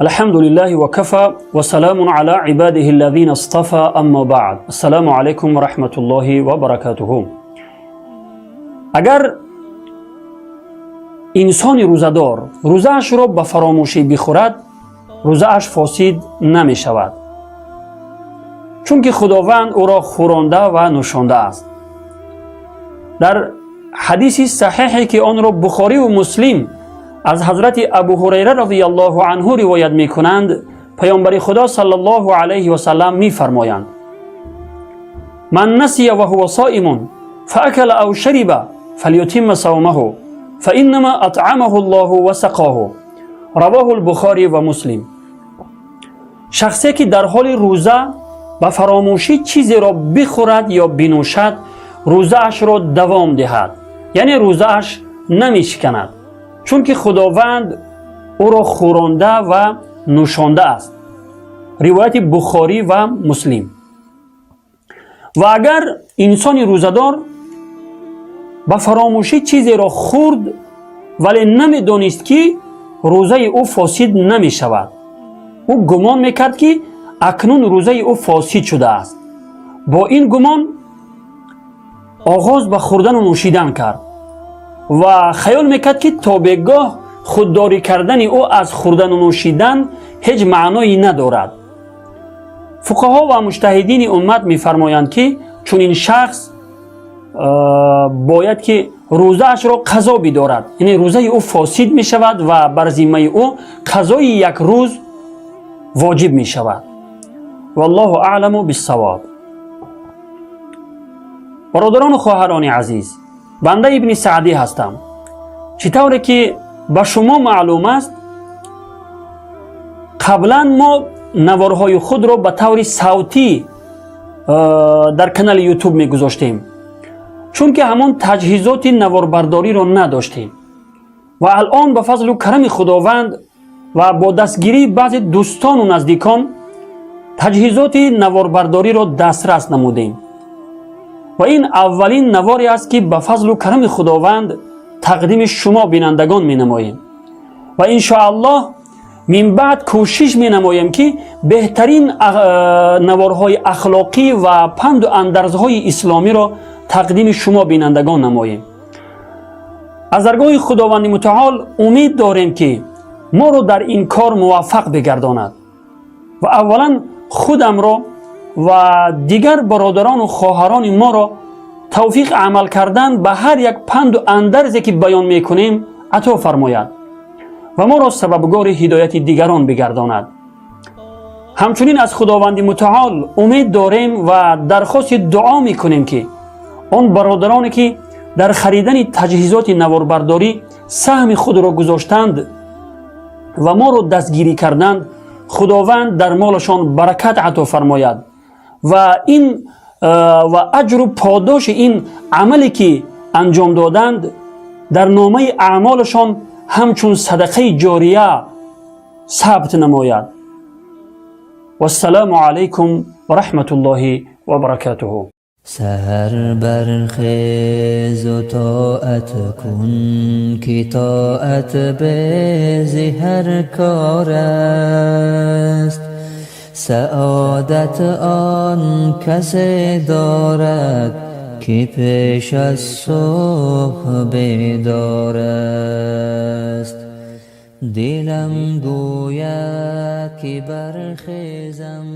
الحمد لله وكفى وسلام على عباده الذين اصطفى، أما بعد، السلام عليكم ورحمة الله وبركاته. Агар инсони рӯзадор рӯзаашро ба фаромӯшӣ бихӯрад, рӯзааш фосид намешавад, чунки Худованд ӯро хӯронда ва нӯшондааст. Дар ҳадиси саҳеҳе, ки онро Бухориву Муслим аз ҳазрати Абу Ҳурайра разияллоҳу анҳу ривоят мекунанд, Паёмбари Худо саллаллоҳу алайҳи васалам мефармоянд: «من نسي وهو صائم فأكل أو شرب فليتم صومه فإنما أطعمه الله وسقاه». رواه البخاري ومسلم. Шахсе ки дар ҳоли рӯза ба фаромӯшӣ чизеро бихӯрад ё бинӯшад, рӯзаашро давом диҳад, яъне рӯзааш намешиканад, чунки Худованд ӯро хӯронда ва нӯшондааст. Ривояти Бухорӣ ва Муслим. Ва агар инсони рӯзадор ба фаромӯшӣ чизеро хӯрд, вале намедонист, ки рӯзаи ӯ фосид намешавад, ӯ гумон мекард, ки акнун рӯзаи ӯ фосид шудааст, бо ин гумон оғоз ба хӯрдану нӯшидан кард ва хаёл мекард, ки то бегоҳ худдорӣ кардани ӯ аз хӯрдану нӯшидан ҳеҷ маъное надорад, фуқаҳо ва муҷтаҳидини уммат мефармоянд, ки чунин шахс бояд ки рӯзаашро қазо бидорад, яъне рӯзаи ӯ фосид мешавад ва бар зиммаи ӯ қазои як рӯз воҷиб мешавад. والله أعلم بالصواب. Бародарону хоҳарони азиз, банда Ибни Саъдӣ ҳастам. Чӣ тавре ки ба шумо маълум аст, қаблан мо наворҳои худро ба таври савтӣ дар канали Ютуб мегузоштем, чунки ҳамон таҷҳизоти наворбардориро надоштем. Ва алъон ба фазлу карами Худованд ва бо дастгирии баъзе дӯстону наздикон таҷҳизоти наворбардориро дастрас намудем ва ин аввалин наворе аст, ки ба фазлу карами Худованд тақдими шумо бинандагон менамоем. Ва иншоаллоҳ минбаъд кӯшиш менамоем, ки беҳтарин наворҳои ахлоқӣ ва панду андарзҳои исломиро тақдими шумо бинандагон намоем. Аз даргоҳи Худованди Мутаол умед дорем, ки моро дар ин кор муваффақ бигардонад ва аввалан худамро ва дигар бародарону хоҳарони моро тавфиқ амал кардан ба ҳар як панду андарзе, ки баён мекунем, ато фармояд ва моро сабабгори ҳидояти дигарон бигардонад. Ҳамчунин аз Худованди Мутаол умед дорем ва дархости дуо мекунем, ки он бародароне, ки дар харидани таҷҳизоти наворбардорӣ саҳми худро гузоштанд ва моро дастгирӣ карданд, Худованд дар молашон баракат ато фармояд ва ин ва аҷру подоши ин амале, ки анҷом доданд, дар номаи аъмолашон ҳамчун садақаи ҷория сабт намояд. Вассалому алайкум ва раҳматуллоҳи ва баракатуҳу. سحر برخیز و طاعت کن که طاعت به ز هر کار است. سعادت آن کسی دارد که پیش از صبح بیدار است. دلم گوید که برخیزم.